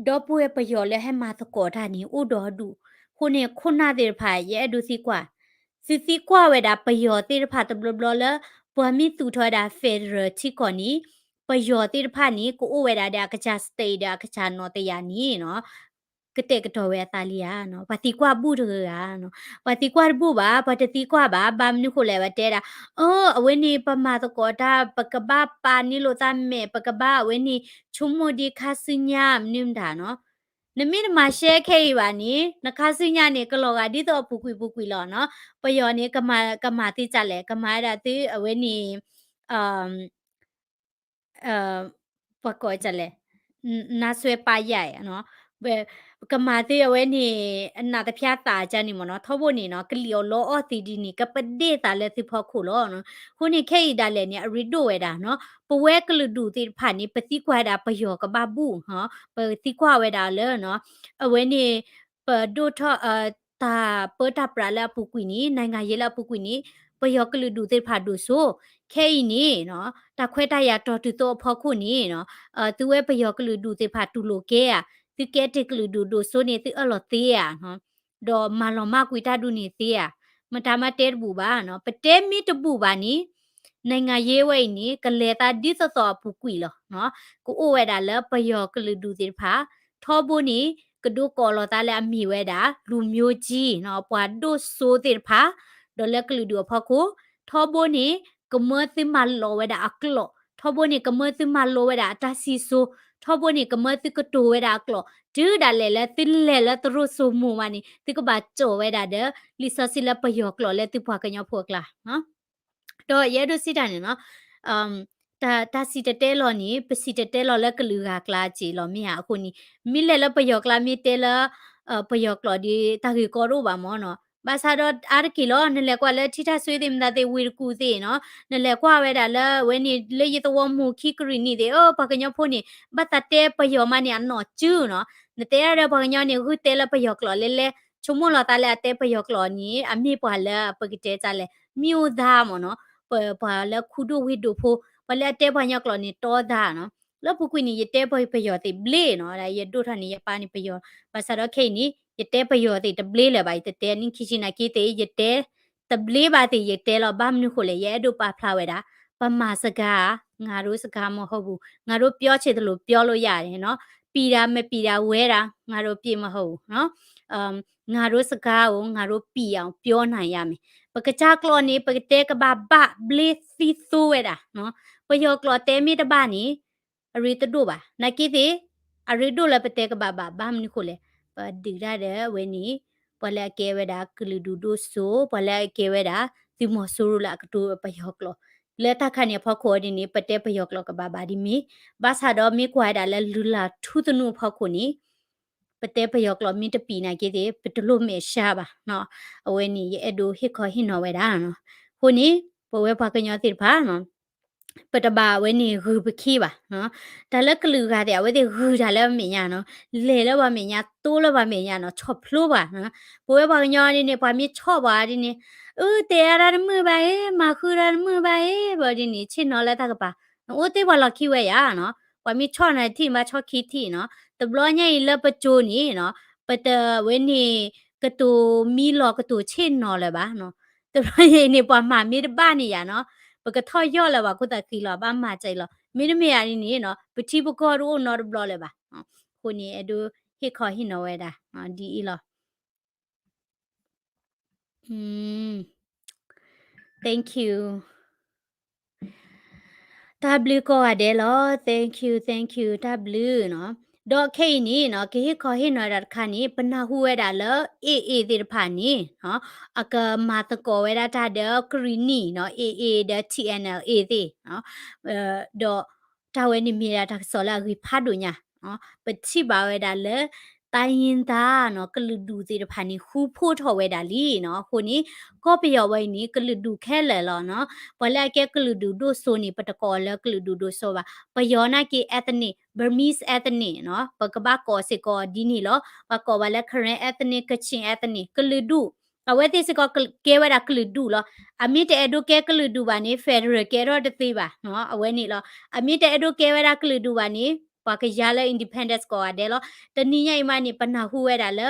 ဒီပုၢ်ဝဲၢ်ပယီၤလၢဟဲမၤသကိးတၢ်န့ၣ် အိၣ်ဒီးဒူၣ် အဃိန့ၣ် ခိၣ်နၢ်သ့ၣ်တဖၣ် ယအဲၣ်ဒိးသံကွၢ် သုသံကွၢ်ဝဲဒၣ်ပယီၤသ့ၣ်တဖၣ်တဘျီဘျီလၢ ပှၤမ့ၢ်သူၣ်ထီၣ်ဝဲဒၣ် federal ထံကီၢ်န့ၣ် ပယီၤသ့ၣ်တဖၣ်န့ၣ် ကအိၣ်ဝဲဒၣ်ဒီးအကစၢ် state ဒီးအကစၢ်နီၣ်တယၢ်န့ၣ်နီၤ ကတဲာ်ကတီၤဝဲအသးလံဧါ. ပှၤသံကွၢ်ဘူၣ်တဂၤဂၤနီၤ ပှၤသံကွၢ်တဘူၣ်ဘၣ် ပှၤတသံကွၢ်ဘၣ် ဘၣ်မနုၤဃိလဲၣ် ပတဲဒၣ် အၢ အဝဲန့ၣ် ပမၤသကိးတၢ် ပကဘၣ်ပာ်န့ၢ်လိာ်သးမဲာ် ပကဘၣ်အဝဲန့ၣ် ဆိကမိၣ်ဒ်ခါဆူညါ မနုၤမတၤနီၤ နမ့ၢ်နမၤရှဲခဲအံၤဘၣ်န့ၣ် နခါဆူညါန့ၣ် ကလီၤဂာ်ဒ်သိးအပူၤကွံာ်ပူၤကွံာ်လီၤနီၤ ပယီၤန့ၣ် ကမၤသ့ၣ်တဖၣ်လဲၣ် ကမၤဝဲဒၣ်သု အဝဲန့ၣ် ပှၤကိးတၢ်လဲၣ် နါစွဲပါရိုက် နီၤ ကမၤသုအဝဲန့ၣ် အနးတဖျါသးကန့ၣ်မ့ၢ်နီၤ ထီဘိန့ၣ်နီၤ ကလံၣ်အီၣ်လီအီၣ်သ့ဒ်န့ၣ် ကပဒ့ၣ်သးလၢသုဖီခိၣ်လီၤ. အဃိန့ၣ် ခဲအံၤဒၣ်လဲာ်န့ၣ် အရ့ဒိၣ်ဝဲဒၣ်နီၤ ပဝဲကလုာ်ဒူၣ်သ့ၣ်တဖၣ်န့ၣ် ပသံကွၢ်ဝဲဒၣ်ပယီၤကဘၣ်ဘူၣ် ပသံကွၢ်ဝဲဒၣ်လၢ အဝဲန့ၣ် ပဒိၣ်ထီၣ် တၢ်ပၢတၢ်ပြးလၢအပူၤကွံာ်န့ၣ် နိုင်ငံရေးလၢအပူၤကွံာ်န့ၣ် ပယီၤကလုာ်ဒူၣ်သ့ၣ်တဖၣ်ဒိၣ်စိ ခဲအံၤန့ၣ် တၢ်ခွဲးတၢ်ယာ်တီၢ်တုၤသိးအဖီခိၣ်န့ၣ် သုဝဲပယီၤကလုာ်ဒူၣ်သ့ၣ်တဖၣ်တူၢ်လိာ်ကဲဧါ သုကဲတ့ၢ်ကလုာ်ဒူၣ်ဒိၣ်စိန့ၣ် သုအၢၣ်လီၤသ့ဧါ ဒီးမၤလီၤမၢ်ကွံာ်တၢ်ဒ်န့ၣ်သ့ဧါ မတၤမၤတဲတဘူၣ်ဘၣ် ပတဲမ့ၢ်တဘူၣ်ဘၣ်န့ၣ် နိုင်ငံရေးဝဲအံၤန့ၣ် ကလဲၤသးဒ်သိးသိးအပူၤကွံာ်လီၤ. ကအိၣ်ဝဲဒၣ်လၢပယီၤကလုာ်ဒူၣ်သ့ၣ်တဖၣ် ထီဘိန့ၣ် ကဒိးကိးလီၤသးလၢအမ့ၢ်ဝဲဒၣ် လူမျိုးကြီး ပှၤဒိၣ်စိသ့ၣ်တဖၣ် ဒီးလၢကလုာ်ဒူၣ်အဖီခိၣ် ထီဘိန့ၣ် ကမၢသုမၤလီၤဝဲဒၣ်အကျိာ် ထီဘိန့ၣ် ကမၢသုမၤလိဝဲဒၣ်အတၢ်စံၣ်စိၤ ထီဘိန့ၣ် ကမၢသုကတိၤဝဲဒၣ်အကျိာ် တုၤဒၣ်လဲာ်လၢသုလဲၤလၢသရိာ်စိမိၤမးန့ၣ် သုကဘၣ်ကၠီၣ်ဝဲဒၣ်ဒီး လံာ်စီဆှံလၢပယီၤကျိာ်လၢသုပှၤကညီဖိအကျါ ဒီးယအဲၣ်ဒိးစံးတၢ်န့ၣ်နီၤ တၢ်စံၣ်တဲၤတဲလီၤန့ၣ် ပစံၣ်တဲၤတဲလီၤလၢကလုာ်ဂၤအကျါစ့ၢ်ကီးလီၤ မ့ၢ်ဧါ. အဃိန့ၣ် မ့ၢ်လဲၤလၢပယီၤအကျါ မ့ၢ်တဲလၢ ပယီၤကျိာ်ဒီး တၢ်ဂ့ၢ်ကီတအိၣ်ဘၣ်မၢ်နီၤ. ဘၣ်ဆၣ်ဒီးအါတက့ၢ်လီၤ နလဲၤကွၢ်လၢထံထၣ်စွ့သ့ၣ်မတၤသ့ၣ် ဝ့ၢ်တကူၣ်သ့ၣ်နီၤ, နလဲၤကွၢ်ဝဲဒၣ်လၢအဝဲန့ၣ် လၢယသဝီမိၢ်ခံကရံၣ်နံၣ်သ့ၣ် အၢ ပှၤကညီဖိန့ၣ် ဘၣ်သးတဲပယီၤမးန့ၣ် အနီၢ်ကၠူနီၤ. နတဲဒၣ်ဒီးပှၤကညီန့ၣ် ဂုၢ်တဲလၢပယီၤကျိာ်လဲၣ်လဲၣ်, ဆိကမိၣ်လီၤသးလၢအတဲပယီၤကျိာ်န့ၣ် အမ့ၢ်ပှၤလၢပကတဲတၢ်လဲၣ် မ့ၢ်အိၣ်သးမၢ်နီၤ. ပ ပှၤလၢခူဒိၣ်ဝ့ၢ်ဒိၣ်ဖိ ပှၤလၢအတဲပှၤကညီကျိာ်န့ၣ် တီသးနီၤ. လၢပူၤကွံာ်န့ၣ် ယတဲပယီၤသ့ၣ်ဘျ့နီၤ, ယဒိၣ်ထီၣ်န့ၣ် ယပၢ်န့ၣ်ပယီၤ, ဘၣ်ဆၣ်ဒီးခဲအံၤန့ၣ် ယတဲပယီၤသ့ၣ်တဘျ့လၢၤဘၣ်, ယတတဲနံၣ်ခံဆံနာ်က့သ့ၣ် ယတဲ တဘျ့ဘၣ်သ့ၣ် ယတဲလီၤ. ဘၣ်မနုၤဃိလဲၣ် ယအဲၣ်ဒိးပာ်ဖျါဝဲဒၣ် ပမၤစကား ငါတို့စကားမဟုတ်ဘူး, ငါတို့ပြောချင်သလိုပြောလို့ရတယ်နော်, ပီတာ မပီတာ ဝဲဒၣ် ငါတို့ပစ်မဟုတ်ဘူးနော်, ငါတို့စကားကို ငါတို့ပီအောင်ပြောနိုင်ရမယ်. ပကစၢ်ကျိာ်န့ၣ် ပကတဲကဘၣ်ဘၣ်ဘျ့သံသိဝဲဒၣ်, ပယီၤကျိာ်တဲမ့ၢ်တဘၣ်န့ၣ် အရ့တဒိၣ်ဘၣ်. နာ်က့သ့ၣ် အရ့ဒိၣ်လၢပတဲကဘၣ်ဘၣ်, ဘၣ်မနုၤဃိလဲၣ်, ပဒုးတၢ်ဒီးအဝဲန့ၣ် ပှၤလၢအကဲဝဲဒၣ်ကလုာ်ဒူၣ်ဒိၣ်စိ, ပှၤလၢအကဲဝဲဒၣ် သုးမီၤစိရိၤလၢအကတိၤပယီၤကျိာ်, လၢတၢ်ခါန့ၣ်အဖီခိၣ်ဒ်န့ၣ် ပတဲပယီၤကျိာ်ကဘၣ်ဘၣ်ဒ်မ့ၢ်, ဘၣ်ဆၣ်ဒီးမ့ၢ်ကွၢ်ဝဲဒၣ်လၢလုၢ်လၢ်ထူသနူအဖီခိၣ်န့ၣ် ပတဲပယီၤကျိာ်မ့ၢ်တပံာ်နာ်က့သ့ၣ် ပတလိၣ်မဲာ်ဆှးဘၣ်. အဝဲန့ၣ် ယအဲၣ်ဒိးဟ့ၣ်ခီဟ့ၣ်နီၤဝဲဒၣ်. အဃိန့ၣ် ပဝဲပှၤကညီသ့ၣ်တဖၣ် ပတဘၣ်ဝဲန့ၣ်ဂုာ်ပခံဘၣ်. တၢ်လၢကလုာ်ဂၤသ့ၣ် အဝဲသ့ၣ်ဂုာ်တၢ်လၢအမဲာ်ညါနီၤ, လဲၤလၢပှၤမဲာ်ညါ တိလၢပှၤမဲာ်ညါနီၤ, ဆီၣ်ဖျိပှၤ. ပဝဲပှၤကညီန့ၣ်န့ၣ် ပှၤမ့ၢ်ဆီၣ်ပှၤဒ်န့ၣ် အၢ တဲအါတၢ်တမုာ်ဘၣ်အံၤ, မၤဃုတၢ်တမုာ်ဘၣ်အံၤ, ဘၣ်ဒ်န့ၣ် ဆ့ၣ်နီၤလၢတၢ်ကပၤ, နအိၣ်သ့ၣ်ပှၤလီၢ်ခံဝဲယါနီၤ, ပှၤမ့ၢ်ဆီၣ်နၤထံၣ်ဘၣ်ဆီၣ်ခံထံၣ်နီၤ, တဘျီညါအံၤလၢပကၠိန့ၣ်နီၤ, ပတဝဲန့ၣ် ကတိၤမံလီၤကတိၤဆ့ၣ်နီၤလၢၤဘၣ်နီၤ, တဘျီညါအံၤန့ၣ် ပှၤမၤမ့ၢ်တဘၣ်န့ၣ်ယါနီၤ, ပကထီၣ်ယီၢ်လၢၤဘၣ် ခိၣ်သးဃံလီၤ ဘၣ်မၤစၢၤအံၤလီၤ, မ့တမ့ၢ်ယါဒ်န့ၣ်နီၤ ပထံပကီၢ်တအိၣ်နီတဘျီလၢၤဘၣ်. အဃိန့ၣ် အဲၣ်ဒိးဟ့ၣ်ခီဟ့ၣ်နီၤဝဲဒၣ် ဒ်အံၤလီၤ. Thank you. တၢ်ဘျုးကိးဂၤဒဲးလီၤ. Thank you, thank you, တၢ်ဘျုးနီၤ. ဒီးခဲအံၤန့ၣ်နီၤ ကဟ့ၣ်ခီဟ့ၣ်နီၤဒၣ်တခါန့ၣ် ပနၢ်ဟူဝဲဒၣ်လၢ AA သ့ၣ်တဖၣ်န့ၣ်နီၤ အကမၤသကိးဝဲဒၣ်တၢ်ဒီးကရံၣ်နံၣ်နီၤ AA ဒီး TNLA သ့ၣ်နီၤ ဒီးတၢ်ဝဲန့ၣ်မ့ၢ်ဒၣ်တၢ်ကစီၣ်လၢအဂ့ၤဖးဒိၣ်ညါ, ပထံၣ်ဘၣ်ဝဲဒၣ်လၢ တိုင်းရင်းသားနီၤ ကလုာ်ဒူၣ်သ့ၣ်တဖၣ်န့ၣ် ဃူဖိးထီၣ်ဝဲဒၣ်လံနီၤ. အဃိန့ၣ် ကီၢ်ပယီၤဝဲအံၤန့ၣ် ကလုာ်ဒူၣ်ခဲလၢာ်လီၤနီၤ. ပှၤလၢအကဲကလုာ်ဒူၣ်ဒိၣ်စိန့ၣ် ပတကိးလၢကလုာ်ဒူၣ်ဒိၣ်စိဘၣ်. ပယီၤနာ်က့ ethnic, Burmese ethnic နီၤ ပကဘၣ်ကိးစ့ၢ်ကီးဒ်န့ၣ်လီၤ. ပှၤကိးဘၣ်လၢ Karen ethnic, Kachin ethnic ကလုာ်ဒူၣ် အဝဲသ့ၣ်စ့ၢ်ကီးကဲဝဲဒၣ်ကလုာ်ဒူၣ်လီၤ. အမ့ၢ်တအဲၣ်ဒိးကဲကလုာ်ဒူၣ်ဘၣ်န့ၣ် federal ကဲထီၣ်တသ့ဘၣ်နီၤ. အဝဲန့ၣ်လီၤ. အမ့ၢ်တအဲၣ်ဒိးကဲဝဲဒၣ်ကလုာ်ဒူၣ်ဘၣ်န့ၣ် ပှၤကယၤလၢ independence ကိးဂၤဒဲးလီၤ. တနံၤညါအံၤမးန့ၣ် ပနၢ်ဟူဝဲဒၣ်လၢ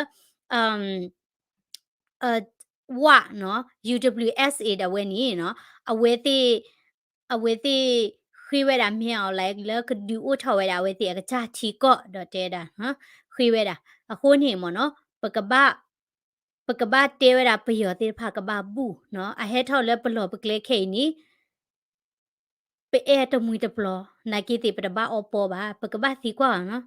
ဝနီၤ UWSA ဒၣ်ဝဲန့ၣ်နီၤ အဝဲသ့ၣ် အဝဲသ့ၣ်ဃ့ဝဲဒၣ် မင်းအောင်လှိုင် လၢကဒုးအိၣ်ထီၣ်ဝဲဒၣ်အဝဲသ့ၣ်အကစၢ်ထံကီၢ်ဒီးတဲဒၣ် ဃ့ဝဲဒၣ်. အဃိန့ၣ်မ့ၢ်နီၤ ပကဘၣ် ပကဘၣ်တဲဝဲဒၣ်ပယီၤသ့ၣ်တဖၣ်ကဘၣ်ဘူၣ်နီၤ အဟဲထီၣ်လၢပလီၢ်ပကျဲခဲအံၤန့ၣ် ပအဲၣ်တမှံၤတပျီၤ နာ်က့သ့ၣ်ပတဘၣ်အီပီဘၣ် ပကဘၣ်သံကွၢ်အီၤနီၤ.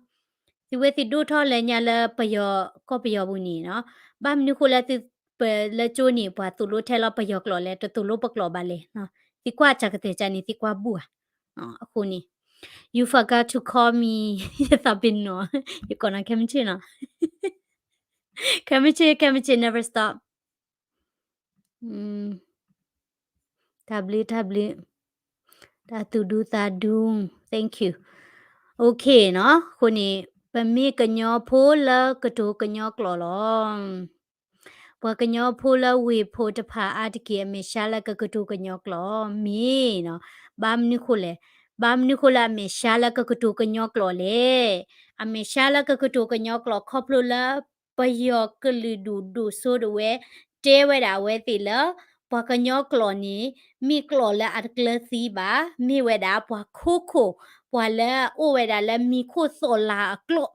သုဝဲသ့ၣ်ဒိၣ်ထီၣ်လၢညါလၢပယီၤ ကီၢ်ပယီၤပူၤန့ၣ်နီၤ ဘၣ်မနုၤဃိလၢသု ပလၢကၠိန့ၣ် ပှၤသိၣ်လိထဲလီၤပယီၤကျိာ်လဲၣ် တသိၣ်လိပကျိာ်ဘၣ်လဲၣ်. သံကွၢ်ကကတၢၢ်ကန့ၣ် သံကွၢ်ဘူၣ်ဧါ. အဃိန့ၣ် you forgot to call me ယသးပ့ၤနီၣ် ယကိးနၤခဲမုၢ်ဆ့ၣ်နီၤ ခဲမုၢ်ဆ့ၣ် ခဲမုၢ်ဆ့ၣ် never stop. တၢ်ဘျုး တၢ်ဘျုး တၢ်သူၣ်ဒူသးဒူ thank you. Okay နီၤ အဃိန့ၣ် ပမ့ၢ်ကညီဖိလၢကတိၤကညီကျိာ်လီၤ. ပှၤကညီဖိလၢဝ့ၢ်ဖိတဖၣ်အါတက့ၢ် အမဲာ်ဆှးလၢကကတိၤကညီကျိာ် မ့ၢ်နီၤ. ဘၣ်မနုၤဃိလဲၣ်, ဘၣ်မနုၤဃိလၢအမဲာ်ဆှးလၢကကတိၤကညီကျိာ်လဲၣ်. အမဲာ်ဆှးလၢကကတိၤကညီကျိာ်ခီဖျိလၢ ပယီၤကလုာ်ဒူၣ်ဒိၣ်စိဒၣ်ဝဲ တဲဝဲဒၣ်အဝဲသ့ၣ်လၢ ပှၤကညီကျိာ်န့ၣ် မ့ၢ်ကျိာ်လၢအတကျၢၤသံဘၣ်, မ့ၢ်ဝဲဒၣ်ပှၤခိခိၣ်, ပှၤလၢအအိၣ်ဝဲဒၣ်လၢမံၤခိၣ်သီၣ်လၤအကျိာ်,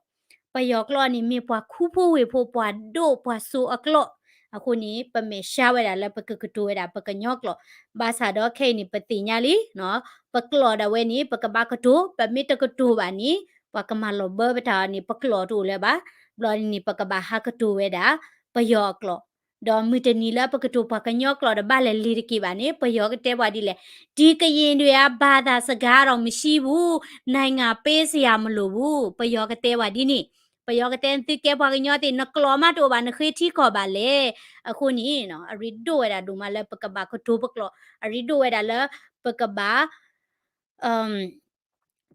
ပယီၤကျိာ်န့ၣ် မ့ၢ်ပှၤခူဖိဝ့ၢ်ဖိ ပှၤဒိၣ်ပှၤစိအကျိာ်, အဃိန့ၣ် ပမဲာ်ဆှးဝဲဒၣ်လၢပကကတိၤဝဲဒၣ်ပကညီကျိာ်, ဘၣ်ဆၣ်ဒီးခဲအံၤန့ၣ် ပသ့ၣ်ညါလံ, ပကျိာ်ဒၣ်ဝဲန့ၣ် ပကဘၣ်ကတိၤ, ပမ့ၢ်တကတိၤဘၣ်န့ၣ် ပှၤကမၤလီၤဘၢပတၢ်အီၤန့ၣ် ပကျိာ်တအိၣ်လၢၤဘၣ်, ဘျီန့ၣ် ပကဘၣ်ဟးကတိၤဝဲဒၣ် ပယီၤအကျိာ် ဒီးမုၢ်တနံၤလၢပကတိၤပှၤကညီကျိာ်ဒီးဘၣ်လဲၤလ့ၤတက့ၤဘၣ်န့ၣ် ပယီၤကတဲပှၤဒ်လဲၣ်, ဒီကရင်တွေဟာဘာသာစကားတော့မရှိဘူး, နိုင်ငံပေးစရာမလိုဘူး, ပယီၤကတဲပှၤဒ်န့ၣ်, ပယီၤကတဲသုကဲပှၤကညီသ့ၣ် နကျိာ်မးတအိၣ်ဘၣ် နဃ့ထံကီၢ်ဘၣ်လဲၣ်. အဃိန့ၣ် အရ့ဒိၣ်ဝဲဒၣ်ဒိၣ်မးလၢပကဘၣ်ကတိၤပကျိာ်, အရ့ဒိၣ်ဝဲဒၣ်လၢ ပကဘၣ်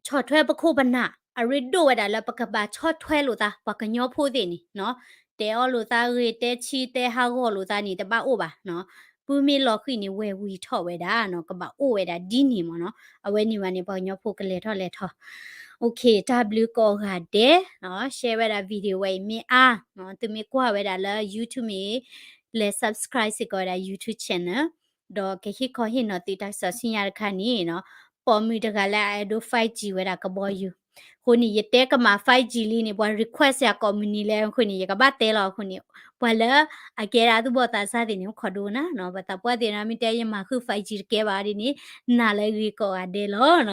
ဆီၣ်ထွဲပခိၣ်ပနၢ်, အရ့ဒိၣ်ဝဲဒၣ်လၢပကဘၣ်ဆီၣ်ထွဲလိာ်သး ပှၤကညီဖိသ့ၣ်န့ၣ်, တဲအီၤလိာ်သးဂ့ၤ တဲဆံတဲဟးဂီၤလိာ်သးန့ၣ် တဘၣ်အိၣ်ဘၣ်. ပုၢ်မ့ၢ်လီၤဃံၤန့ၣ် ဝဲၢ်ဝံၤထီၣ်ဝဲဒၣ်, ကဘၣ်အိၣ်ဝဲဒၣ်ဒ်န့ၣ်မ့ၢ်နီၤ. အဝဲန့ၣ်ဘၣ်န့ၣ် ပှၤကညီဖိကလဲၤထီၣ်လဲၤထီၣ်. တၢ်ဘျုးကိးဂၤဒဲး, share ဝဲဒၣ် video ဝဲအံၤမ့ၢ်အါ, သုမ့ၢ်ကွၢ်ဝဲဒၣ်လၢ YouTube မ့ၢ် လဲၤ subscribe စ့ၢ်ကီးဝဲဒၣ် YouTube channel ဒီးကဟ့ၣ်ခီဟ့ၣ်နီၤသုတၢ်ကစီၣ်ဆူညါတခါန့ၣ်, ပိာ်မုၣ်တဂၤလၢအအဲၣ်ဒိး five G ဝဲဒၣ်ကဘီယူၤ, အဃိန့ၣ် ယတဲကမၣ် five G လံန့ၣ် ပှၤ request ယၤကိးမုၢ်နံၤလဲၣ်အဃိန့ၣ် ယကဘၣ်တဲလီၤအဃိန့ၣ်, ပှၤလၢအကဲဒၣ်သူၣ်ဘီၣ်သးစၢ်သ့ၣ်န့ၣ် အိၣ်ခိးဒိကနၣ်နီၤ, ပသးပှၢ်သ့ၣ်နီၤ မ့ၢ်တဲယမၤဃုာ် five G တကဲဘၣ်ဒ်န့ၣ်, နာ်လၢဂ့ၤကိးဂၤဒဲးလီၤ.